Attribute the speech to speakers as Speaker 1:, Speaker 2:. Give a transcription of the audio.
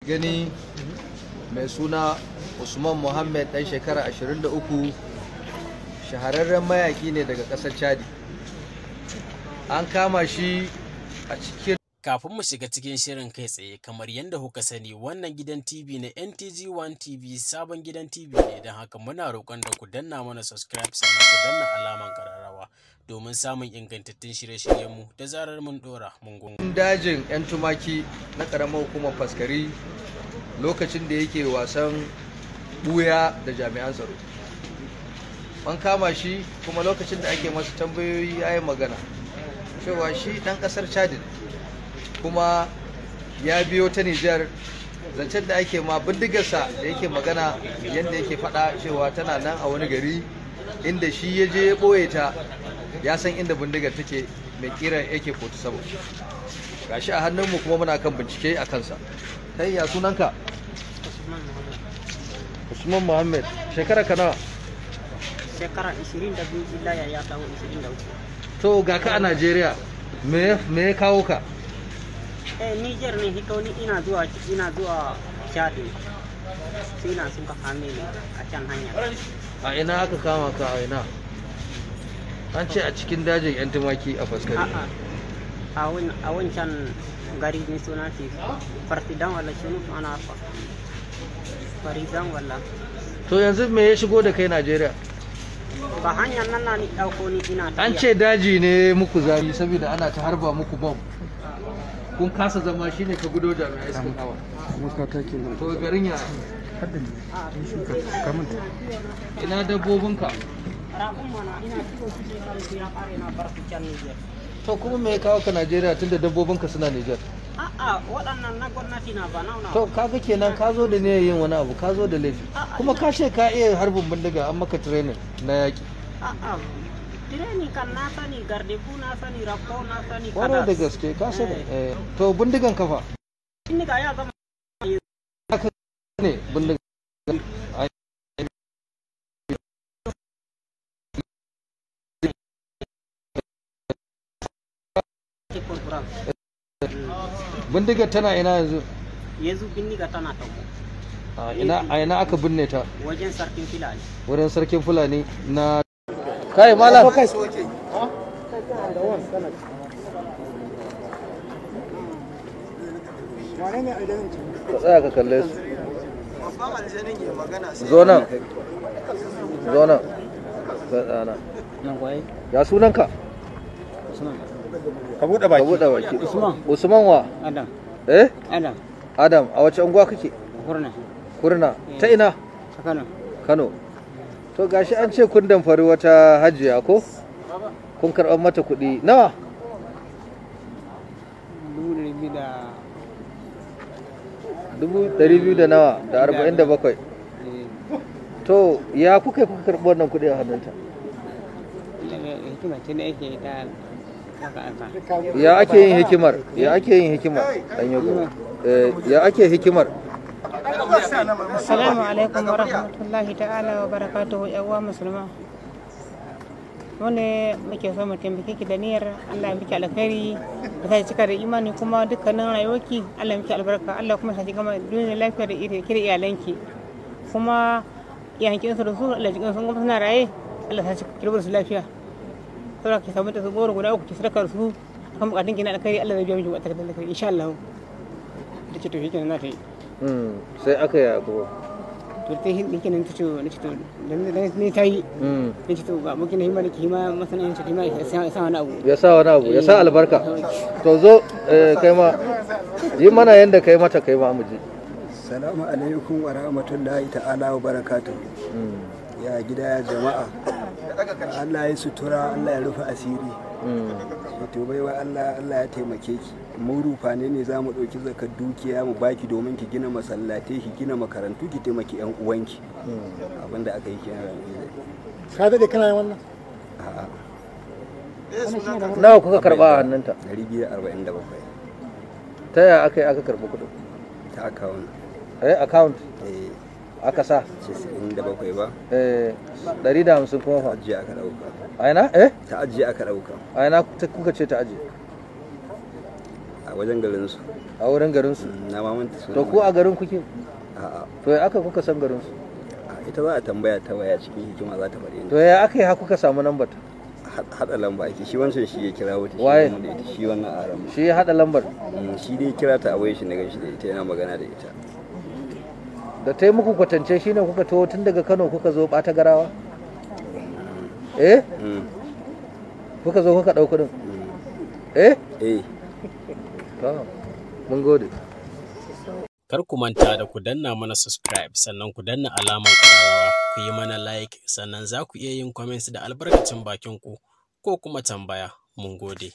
Speaker 1: Gani mai suna Usman Muhammad ɗan shekara 23, shahararren mayaki ne daga ƙasar Chadi. An kama shi a cikin
Speaker 2: Kafin mu shiga cikin shirin kai tsaye, kamar yadda kuka sani, wannan gidan TV na NTG One TV sabon gidan TV ne, don haka muna roƙon da ku danna mana subscribe, sannan ku danna alaman kararrawa domin samun ingantattun shirye-shiryenmu da zarar mun ɗora. Mun gungu.
Speaker 1: dajin 'yan tumaki na ƙaramar hukumar Faskari lokacin da yake wasan buya da jami'an tsaro. An kama shi, kuma lokacin da ake masa tambayoyi ya yi magana cewa shi ɗan ƙasar Chad ne, kuma ya biyo ta Nijar. Zancen da ake ma, bindigarsa da yake magana, yadda yake faɗa cewa tana nan a wani gari inda shi ya je ya ɓoye ta, ya san inda bindigar take, mai kiran AK-47. Gashi a hannunmu, kuma muna kan bincike a kansa. Kai, ya sunanka? Usman Muhammad. Shekara ka nawa?
Speaker 3: Shekara 22, illa ya kawo 23.
Speaker 1: To, ga ka a Najeriya, me ya kawo ka?
Speaker 3: Eh, Niger ne hito ni, ina zuwa Chad, sai na sun ka kame ni a can hanya.
Speaker 1: A ina aka kama ka? A ina? An ce a cikin dajin 'yan tumaki a Faskari.
Speaker 3: A'a, a wancan gari ne, suna ce Farsidan wala shunu ana fa Farizan wala.
Speaker 1: To, yanzu me ya shigo da kai Najeriya?
Speaker 3: Ba hanyar nan na ni dauko ni ina
Speaker 1: An ce daji ne muku zafi saboda ana ta harba muku bom, kun kasa zama, shine ka gudo, jami'ai suka kama. To, garin ya ina dabbobinka?
Speaker 3: Raƙun mana ina kiwo su, shekaru su ya ƙare, na bar su can Niger.
Speaker 1: To, kuma me ya kawo ka Najeriya tunda dabbobinka suna Niger?
Speaker 3: A'a, waɗannan na gwamnati na, ba nauna.
Speaker 1: To, kaga kenan ka zo da niyyar yin wani abu, ka zo da laifi, kuma ka ce ka iya harbin bindiga, an maka training na yaki.
Speaker 3: A'a, training kan na sani, gardefu na sani, rakko na sani.
Speaker 1: Kwarai da
Speaker 3: kadas.
Speaker 1: gaske ka sani. Eh, to, bindigan kafa?
Speaker 3: Bindiga ya zama
Speaker 1: Haka ne bindigan?
Speaker 3: Program.
Speaker 1: Bindigar tana ina yanzu?
Speaker 3: Yanzu bindiga tana Togo.
Speaker 1: A ina aka binne ta?
Speaker 3: Wajen sarkin Fulani.
Speaker 1: Wurin sarkin Fulani na. Kai malam, ka tsaya ka kalle su. Zo nan, zo nan, tsaya nan. Ya sunanka?
Speaker 4: Ka buɗe
Speaker 1: Ka
Speaker 4: baki.
Speaker 1: buɗe baki.
Speaker 3: Usman.
Speaker 1: Usman wa?
Speaker 3: Adam.
Speaker 1: Eh?
Speaker 3: Adam.
Speaker 1: Adam, a wace unguwa kake?
Speaker 3: Kurna.
Speaker 1: Kurna ta ina?
Speaker 3: Kano.
Speaker 1: Kano. To, gashi an ce kun damfari wata hajiya, ko kun karɓar mata kuɗi nawa?
Speaker 3: 200 da
Speaker 1: 200,000 da nawa? Da 47. To, ya kuka yi kuka karɓi wannan kuɗi a hannunta?
Speaker 3: Hikima ce da yake ta haka aka.
Speaker 1: Ya ake yin hikimar? Ya ake yin hikimar dan yago? Eh, ya ake hikimar?
Speaker 5: Assalamu alaikum wa rahmatullahi ta'ala wa barakatuhu, yan uwa musulma. Wanda muke so mu taimake ki da niyyar Allah ya miki alkhairi da ta cika da imani, kuma dukkanin rayuwarki Allah ya miki albarka, Allah kuma ya sa ki gama duniya lafiya da iri ki da iyalanki. Kuma iyalanki su da su, Allah ya jikin sun, kuma suna raye, Allah ya sa ki rubuta su lafiya. Saboda ki samu da su goro guda uku, ki sadaka da su akan bukatun ki na alkhairi, Allah zai biya miki bukatar da alkhairi insha Allah. Da ce to shi kenan za ta yi.
Speaker 1: Sai aka yi kuma?
Speaker 5: To, ta yi kenan, ta ce na ce to dan ni ta yi. Na ce to ga abokin hima da ke hima masana, ce hima ya sa wani abu.
Speaker 1: Ya sa wani abu, ya sa albarka. To, zo, kai ma yi mana yanda kai mata, kai ma mu ji.
Speaker 4: Salamu alaikum wa rahmatullahi ta'ala wa barakatuh. Ya gida, ya jama'a? Allah ya sutura, Allah ya rufe asiri. To, baiwa Allah, Allah ya taimake ki. Mu rufane ne za mu ɗauki zakar dukiya mu baki domin ki gina masallatai, ki gina makarantu, ki taimaki 'yan uwanki. Abinda aka yi kenan.
Speaker 6: Ka daɗe kana yin wannan?
Speaker 4: A'a.
Speaker 1: Nawa kuka karba a hannunta?
Speaker 4: 247.
Speaker 1: Ta yaya aka yi aka karbi kuɗin?
Speaker 4: Ta account.
Speaker 1: Eh, account?
Speaker 4: Eh.
Speaker 1: Aka sa?
Speaker 4: 97 ba.
Speaker 1: Eh, 150 kuma fa?
Speaker 4: Ajiye aka ɗauka.
Speaker 1: A ina? Eh?
Speaker 4: Ta ajiye aka ɗauka.
Speaker 1: A ina kuka ce ta ajiye?
Speaker 4: A A wajen garin su.
Speaker 1: A wurin garin su?
Speaker 4: Na ma manta sunan.
Speaker 1: To ku a garin kuke?
Speaker 4: A'a.
Speaker 1: To ya aka kuka san garin su?
Speaker 4: Ita za a tambaya ta waya, cikin hikima za ta faɗi.
Speaker 1: To ya aka yi har kuka samu lambar ta?
Speaker 4: Haɗa lamba ake. Shi wancan shi ya kira wata shi.
Speaker 1: Waye?
Speaker 4: Da ita shi wannan aram.
Speaker 1: Shi ya haɗa lambar?
Speaker 4: Shi dai kira ta a wayar shi, na gan shi da ita yana magana da ita.
Speaker 1: Da ta yi muku kwatance shine kuka taho tun daga Kano kuka zo ɓata garawa? Eh? Kuka zo kuka ɗau kuɗin? Eh?
Speaker 4: Eh.
Speaker 1: To, mun gode.
Speaker 2: Kar ku manta da ku danna mana subscribe, sannan ku danna alamar ƙararrawa, ku yi mana like, sannan za ku iya yin comments da albarkacin bakin ku ko kuma tambaya. Mun gode.